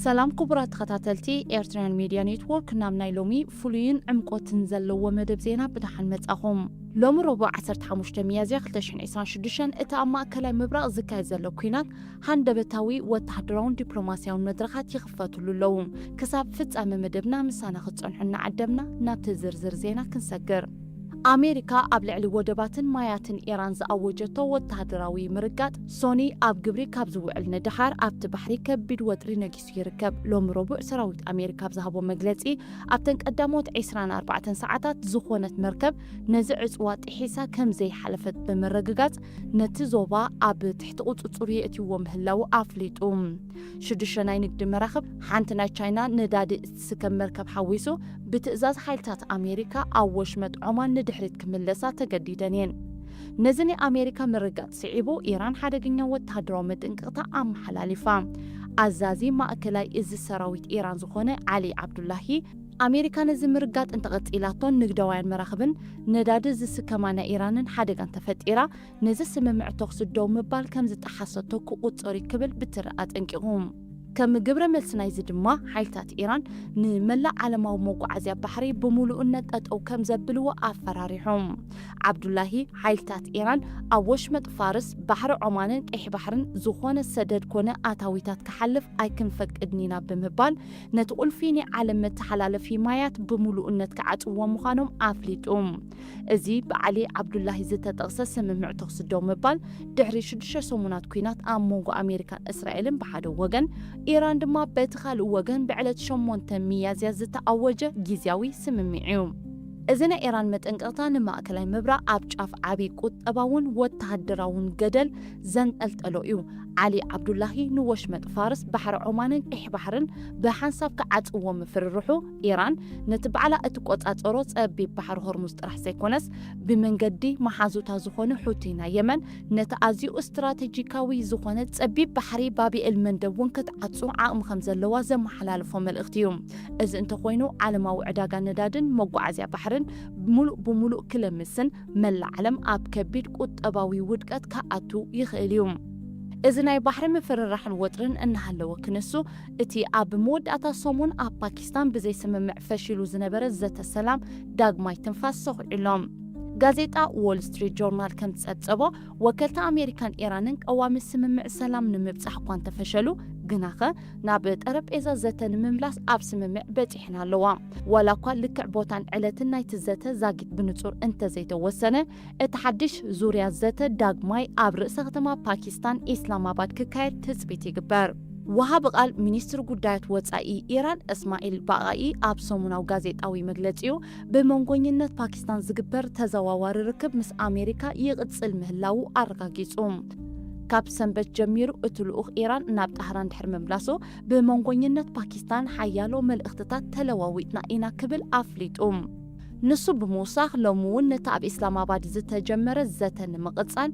ሰላም ክቡራት ተኸታተልቲ ኤርትራውያን ሚድያ ኔትወርክ፣ ናብ ናይ ሎሚ ፍሉይን ዕምቆትን ዘለዎ መደብ ዜና ብደሓን መጻኹም። ሎሚ ረቡዕ ዓሰርተ ሓሙሽተ ሚያዝያ ክልተ ሽሕን ዕስራን ሽዱሽተን እቲ ኣብ ማእከላይ ምብራቕ ዝካየድ ዘሎ ኲናት ሃንደበታዊ ወተሃደራውን ዲፕሎማስያውን መድረኻት ይኽፈትሉ ኣለዉ። ክሳብ ፍጻመ መደብና ምሳና ክትጸንሑ እናዓደምና ናብቲ ዝርዝር ዜና ክንሰግር። ኣሜሪካ ኣብ ልዕሊ ወደባትን ማያትን ኢራን ዝኣወጀቶ ወተሃደራዊ ምርጋጥ ሶኒ ኣብ ግብሪ ካብ ዝውዕል ንደሓር ኣብቲ ባሕሪ ከቢድ ወጥሪ ነጊሱ ይርከብ። ሎሚ ረቡዕ ሰራዊት ኣሜሪካ ኣብ ዝሃቦ መግለጺ ኣብተን ቀዳሞት ዕስራን ኣርባዕተን ሰዓታት ዝኾነት መርከብ ነዚ ዕጽዋ ጥሒሳ ከም ዘይሓለፈት ብምርግጋጽ ነቲ ዞባ ኣብ ትሕቲ ቁጽጽሩ የእትይዎ ምህላዉ ኣፍሊጡ። ሽዱሽተ ናይ ንግዲ መራኽብ፣ ሓንቲ ናይ ቻይና ነዳዲ እትስከም መርከብ ሓዊሱ፣ ብትእዛዝ ሓይልታት ኣሜሪካ ኣብ ወሽመጥ ዖማን ንድሕሪት ክምለሳ ተገዲደን እየን። ነዚ ናይ ኣሜሪካ ምርጋጥ ስዒቡ፣ ኢራን ሓደገኛ ወተሃደራዊ መጠንቀቕታ ኣመሓላሊፋ። ኣዛዚ ማእከላይ እዚ ሰራዊት ኢራን ዝኾነ ዓሊ ዓብዱላሂ፣ ኣሜሪካ ነዚ ምርጋጥ እንተቐጺላቶን ንግዳውያን መራኽብን ነዳዲ ዝስከማ ናይ ኢራንን ሓደጋ እንተፈጢራ፣ ነዚ ስምምዕ ተኹሲ ደው ምባል ከም ዝጠሓሰቶ ክቑጸር እዩ ክብል ብትሪ ኣጠንቂቑ። ከም ግብረ መልሲ ናይዚ ድማ፣ ሓይልታት ኢራን ንመላእ ዓለማዊ መጓዓዝያ ባሕሪ ብምሉእነት ጠጠው ከም ዘብልዎ ኣፈራሪሖም። ዓብዱላሂ፣ ሓይልታት ኢራን ኣብ ወሽመጥ ፋርስ፣ ባሕሪ ዖማንን ቀይሕ ባሕርን ዝኾነ ሰደድ ኮነ ኣታዊታት ክሓልፍ ኣይክንፈቅድን ኢና ብምባል፣ ነቲ ቁልፊ ናይ ዓለም መተሓላለፊ ማያት ብምሉእነት ክዓጽዎ ምዃኖም ኣፍሊጡ። እዚ ብዓሊ ዓብዱላሂ ዝተጠቕሰ ስምምዕ ተኹሲ ደው ምባል፣ ድሕሪ ሽዱሽተ ሰሙናት ኲናት ኣብ መንጎ ኣሜሪካን እስራኤልን ብሓደ ወገን፣ ኢራን ድማ በቲ ካልእ ወገን ብዕለት ሸሞንተ ሚያዝያ ዝተኣወጀ ግዝያዊ ስምምዕ እዩ። እዚ ናይ ኢራን መጠንቀቕታ ንማእከላይ ምብራቕ ኣብ ጫፍ ዓቢ ቁጠባውን ወተሃደራውን ገደል ዘንጠልጠሎ እዩ። ዓሊ ዓብዱላሂ ንወሽመጥ ፋርስ፣ ባሕሪ ዖማንን ቀይሕ ባሕርን ብሓንሳብ ክዓጽዎ ምፍርርሑ፣ ኢራን ነቲ ባዕላ እትቆጻጸሮ ጸቢብ ባሕሪ ሆርሙዝ ጥራሕ ዘይኮነስ፣ ብመንገዲ መሓዙታ ዝኾነ ሑቲ ናይ የመን ነቲ ኣዝዩ ስትራተጂካዊ ዝኾነ ጸቢብ ባሕሪ ባብኤል መንደብ እውን ክትዓጹ ዓቕሚ ከም ዘለዋ ዘመሓላለፎ መልእኽቲ እዩ። እዚ እንተኾይኑ፣ ዓለማዊ ዕዳጋ ነዳድን መጓዓዝያ ባሕርን ምሉእ ብምሉእ ክለምስን መላእ ዓለም ኣብ ከቢድ ቁጠባዊ ውድቀት ክኣቱ ይኽእል እዩ። እዚ ናይ ባሕሪ ምፍርራሕን ወጥርን እናሃለወ ክንሱ፣ እቲ ኣብ መወዳእታ ሰሙን ኣብ ፓኪስታን ብዘይ ስምምዕ ፈሺሉ ዝነበረ ዘተ ሰላም ዳግማይ ትንፋስ ሰኹዑ ኣሎ። ጋዜጣ ዎል ስትሪት ጆርናል ከም ዝጸብጸቦ፣ ወከልቲ ኣሜሪካን ኢራንን ቀዋሚ ስምምዕ ሰላም ንምብጻሕ እኳ እንተፈሸሉ፣ ግናኸ ናብ ጠረጴዛ ዘተ ንምምላስ ኣብ ስምምዕ በጺሐን ኣለዋ። ዋላ እኳ ልክዕ ቦታን ዕለትን ናይቲ ዘተ ዛጊት ብንጹር እንተዘይተወሰነ፣ እቲ ሓድሽ ዙርያ ዘተ ዳግማይ ኣብ ርእሰ ከተማ ፓኪስታን ኢስላማባድ ክካየድ ትጽቢት ይግበር። ወሃቢ ቃል ሚኒስትሪ ጉዳያት ወጻኢ ኢራን እስማዒል ባቓኢ ኣብ ሰሙናዊ ጋዜጣዊ መግለጺኡ፣ ብመንጎኝነት ፓኪስታን ዝግበር ተዘዋዋሪ ርክብ ምስ ኣሜሪካ ይቕጽል ምህላዉ ኣረጋጊጹ። ካብ ሰንበት ጀሚሩ እቲ ልኡኽ ኢራን ናብ ጣህራን ድሕሪ ምምላሱ፣ ብመንጎኝነት ፓኪስታን ሓያሎ መልእኽትታት ተለዋዊጥና ኢና ክብል ኣፍሊጡ። ንሱ ብምውሳኽ፣ ሎሚ እውን ነቲ ኣብ ኢስላማባድ ዝተጀመረ ዘተ ንምቕጻል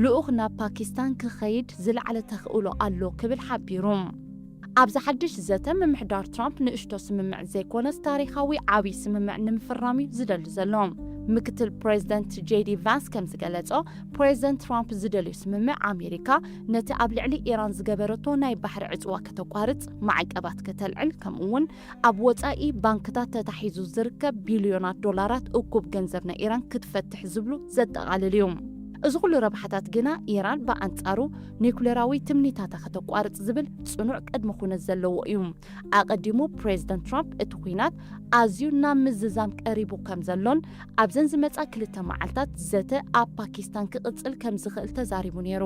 ልኡኽ ናብ ፓኪስታን ክኸይድ ዝለዓለ ተኽእሎ ኣሎ ክብል ሓቢሩ። ኣብዚ ሓድሽ ዘተ፣ ምምሕዳር ትራምፕ ንእሽቶ ስምምዕ ዘይኮነስ ታሪኻዊ ዓብዪ ስምምዕ ንምፍራም እዩ ዝደሊ ዘሎ። ምክትል ፕሬዚደንት ጄዲ ቫንስ ከም ዝገለጾ፣ ፕሬዚደንት ትራምፕ ዝደልዮ ስምምዕ፣ ኣሜሪካ ነቲ ኣብ ልዕሊ ኢራን ዝገበረቶ ናይ ባሕሪ ዕጽዋ ከተቋርጽ፣ ማዕቀባት ከተልዕል፣ ከምኡ እውን ኣብ ወጻኢ ባንክታት ተታሒዙ ዝርከብ ቢልዮናት ዶላራት እኩብ ገንዘብ ናይ ኢራን ክትፈትሕ ዝብሉ ዘጠቓልል እዩ። እዚ ኩሉ ረብሓታት ግና፣ ኢራን ብኣንጻሩ ኒኩሌራዊ ትምኒታታ ከተቋርጽ ዝብል ጽኑዕ ቅድመ ኩነት ዘለዎ እዩ። ኣቐዲሙ ፕሬዚደንት ትራምፕ፣ እቲ ኲናት ኣዝዩ ናብ ምዝዛም ቀሪቡ ከም ዘሎን ኣብዘን ዝመጻ ክልተ መዓልታት ዘተ ኣብ ፓኪስታን ክቕጽል ከም ዝኽእል ተዛሪቡ ነይሩ።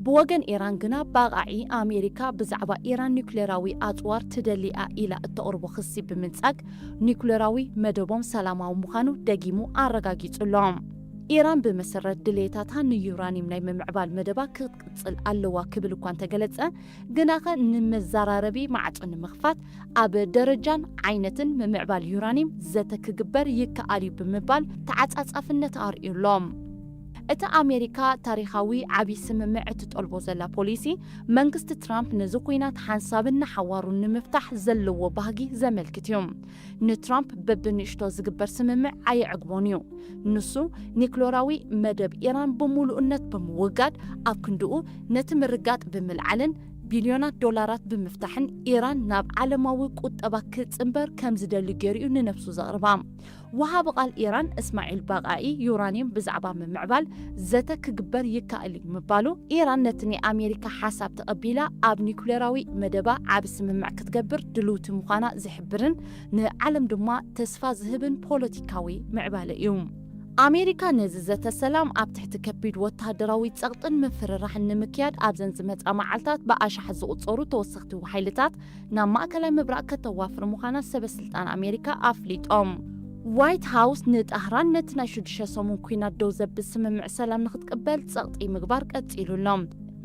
ብወገን ኢራን ግና፣ ባቓዒ ኣሜሪካ ብዛዕባ ኢራን ኒኩሌራዊ ኣጽዋር ትደሊ እያ ኢላ እተቕርቦ ክሲ ብምንጻግ፣ ኒኩሌራዊ መደቦም ሰላማዊ ምዃኑ ደጊሙ ኣረጋጊጹ ኣሎ። ኢራን ብመሰረት ድሌታታ ንዩራኒየም ናይ ምምዕባል መደባ ክትቅጽል ኣለዋ ክብል እኳ እንተገለጸ፣ ግናኸ ንመዘራረቢ ማዕጾ ንምኽፋት ኣብ ደረጃን ዓይነትን ምምዕባል ዩራኒየም ዘተ ክግበር ይከኣል እዩ ብምባል ተዓጻጻፍነት ኣርእዩ ኣሎ። እቲ ኣሜሪካ ታሪኻዊ ዓቢ ስምምዕ እትጠልቦ ዘላ ፖሊሲ፣ መንግስቲ ትራምፕ ነዚ ኲናት ሓንሳብን ንሓዋሩን ንምፍታሕ ዘለዎ ባህጊ ዘመልክት እዩ። ንትራምፕ በብንእሽቶ ዝግበር ስምምዕ ኣየዕግቦን እዩ። ንሱ ኒክሎራዊ መደብ ኢራን ብምሉእነት ብምውጋድ፣ ኣብ ክንድኡ ነቲ ምርጋጥ ብምልዓልን ቢልዮናት ዶላራት ብምፍታሕን ኢራን ናብ ዓለማዊ ቁጠባ ክትጽንበር ከም ዝደሊ ገይሩ'ዩ ንነብሱ ዘቕርባ። ወሃቢ ቃል ኢራን እስማዒል ባቃኢ፣ ዩራኒየም ብዛዕባ ምምዕባል ዘተ ክግበር ይከኣል እዩ ምባሉ፣ ኢራን ነቲ ናይ ኣሜሪካ ሓሳብ ተቐቢላ ኣብ ኒኩሌራዊ መደባ ዓቢ ስምምዕ ክትገብር ድልውቲ ምዃና ዝሕብርን ንዓለም ድማ ተስፋ ዝህብን ፖለቲካዊ ምዕባለ እዩ። ኣሜሪካ ነዚ ዘተ ሰላም ኣብ ትሕቲ ከቢድ ወተሃደራዊ ጸቕጥን ምፍርራሕን ንምክያድ ኣብዘን ዝመጻ መዓልታት ብኣሽሓት ዝቑጸሩ ተወሰኽቲ ሓይልታት ናብ ማእከላይ ምብራቕ ከተዋፍር ምዃና ሰበ ስልጣን ኣሜሪካ ኣፍሊጦም። ዋይት ሃውስ ንጣህራን ነቲ ናይ ሽዱሽተ ሰሙን ኲናት ደው ዘብል ስምምዕ ሰላም ንክትቅበል ጸቕጢ ምግባር ቀጺሉ ኣሎ።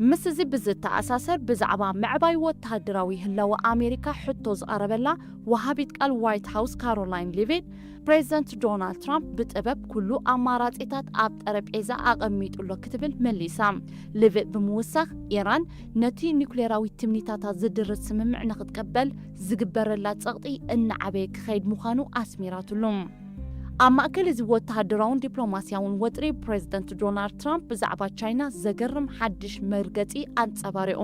ምስ እዚ ብዝተኣሳሰር ብዛዕባ ምዕባይ ወተሃደራዊ ህላወ ኣሜሪካ ሕቶ ዝቐረበላ ወሃቢት ቃል ዋይት ሃውስ ካሮላይን ሊቪት፣ ፕሬዚደንት ዶናልድ ትራምፕ ብጥበብ ኩሉ ኣማራጺታት ኣብ ጠረጴዛ ኣቐሚጡ ኣሎ ክትብል መሊሳ። ሊቪት ብምውሳኽ፣ ኢራን ነቲ ኒኩሌራዊ ትምኒታታ ዝድርት ስምምዕ ንክትቀበል ዝግበረላ ጸቕጢ እናዓበየ ክኸይድ ምዃኑ ኣስሚራትሉ። ኣብ ማእከል እዚ ወተሃደራውን ዲፕሎማስያውን ወጥሪ፣ ፕሬዚደንት ዶናልድ ትራምፕ ብዛዕባ ቻይና ዘገርም ሓድሽ መርገጺ ኣንጸባሪቑ።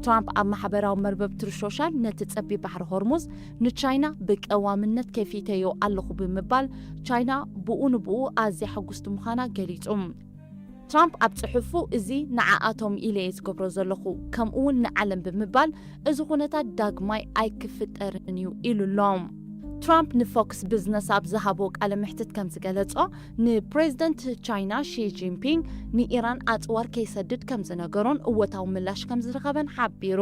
ትራምፕ ኣብ ማሕበራዊ መርበብ ትሩዝ ሶሻል፣ ነቲ ጸቢብ ባሕሪ ሆርሙዝ ንቻይና ብቀዋምነት ከፊተዮ ኣለኹ ብምባል፣ ቻይና ብኡ ንብኡ ኣዝያ ሕጉስቲ ምዃና ገሊጹ። ትራምፕ ኣብ ጽሑፉ፣ እዚ ንዓኣቶም ኢለ እየ ዝገብሮ ዘለኹ፣ ከምኡ እውን ንዓለም ብምባል፣ እዚ ኩነታት ዳግማይ ኣይክፍጠርን እዩ ኢሉ ኣሎ። ትራምፕ ንፎክስ ቢዝነስ ኣብ ዝሃቦ ቃለ መሕትት ከም ዝገለጾ፣ ንፕሬዚደንት ቻይና ሺ ጂንፒንግ ንኢራን ኣጽዋር ከይሰድድ ከም ዝነገሮን እወታዊ ምላሽ ከም ዝረኸበን ሓቢሩ።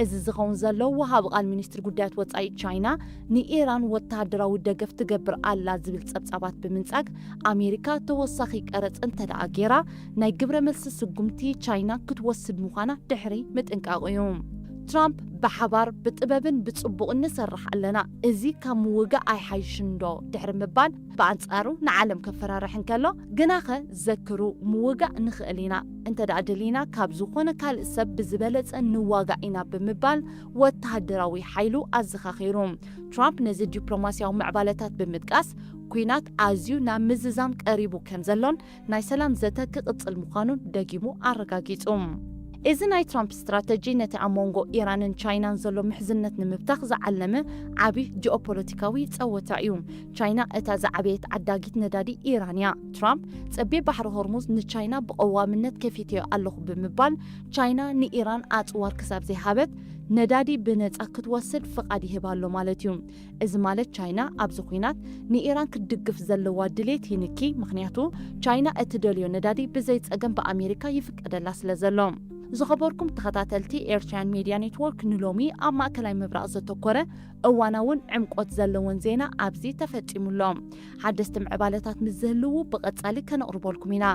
እዚ ዝኸውን ዘሎ፣ ወሃቢ ቃል ሚኒስትሪ ጉዳያት ወጻኢ ቻይና ንኢራን ወተሃደራዊ ደገፍ ትገብር ኣላ ዝብል ጸብጻባት ብምንጻግ፣ ኣሜሪካ ተወሳኺ ቀረጽ እንተደኣ ገይራ፣ ናይ ግብረ መልሲ ስጉምቲ ቻይና ክትወስድ ምዃና ድሕሪ ምጥንቃቑ እዩ። ትራምፕ፣ ብሓባር ብጥበብን ብጽቡቕን ንሰርሕ ኣለና፣ እዚ ካብ ምውጋእ ኣይሓይሽን ዶ? ድሕሪ ምባል፣ ብኣንጻሩ ንዓለም ከፈራርሕ እንከሎ፣ ግናኸ ዘክሩ፣ ምውጋእ ንኽእል ኢና፣ እንተ ደኣ ደሊና ካብ ዝኾነ ካልእ ሰብ ብዝበለጸ ንዋጋእ ኢና ብምባል ወተሃደራዊ ሓይሉ ኣዘኻኺሩ። ትራምፕ ነዚ ዲፕሎማስያዊ ምዕባለታት ብምጥቃስ፣ ኲናት ኣዝዩ ናብ ምዝዛም ቀሪቡ ከም ዘሎን ናይ ሰላም ዘተ ክቕጽል ምዃኑን ደጊሙ ኣረጋጊጹ። እዚ ናይ ትራምፕ ስትራተጂ ነቲ ኣብ መንጎ ኢራንን ቻይናን ዘሎ ምሕዝነት ንምብታኽ ዝዓለመ ዓቢ ጂኦፖለቲካዊ ጸወታ እዩ። ቻይና እታ ዝዓበየት ዓዳጊት ነዳዲ ኢራን እያ። ትራምፕ፣ ጸቢብ ባሕሪ ሆርሙዝ ንቻይና ብቐዋምነት ከፊተዮ ኣለኹ ብምባል፣ ቻይና ንኢራን ኣጽዋር ክሳብ ዘይሃበት፣ ነዳዲ ብነጻ ክትወስድ ፍቓድ ይህብ ኣሎ ማለት እዩ። እዚ ማለት፣ ቻይና ኣብዚ ኲናት ንኢራን ክትድግፍ ዘለዋ ድሌት ይንኪ፣ ምኽንያቱ ቻይና እትደልዮ ነዳዲ ብዘይ ጸገም ብኣሜሪካ ይፍቀደላ ስለ ዘሎ። ዝኸበርኩም ተኸታተልቲ ኤርትራውያን ሜድያ ኔትወርክ፣ ንሎሚ ኣብ ማእከላይ ምብራቕ ዘተኮረ እዋናውን ዕምቆት ዘለዎን ዜና ኣብዚ ተፈጺሙ ኣሎ። ሓደስቲ ምዕባለታት ምስ ዝህልዉ ብቐጻሊ ከነቕርበልኩም ኢና።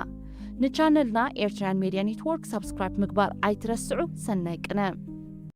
ንቻነልና ኤርትራውያን ሜድያ ኔትወርክ ሳብስክራይብ ምግባር ኣይትረስዑ። ሰናይ ቅነ።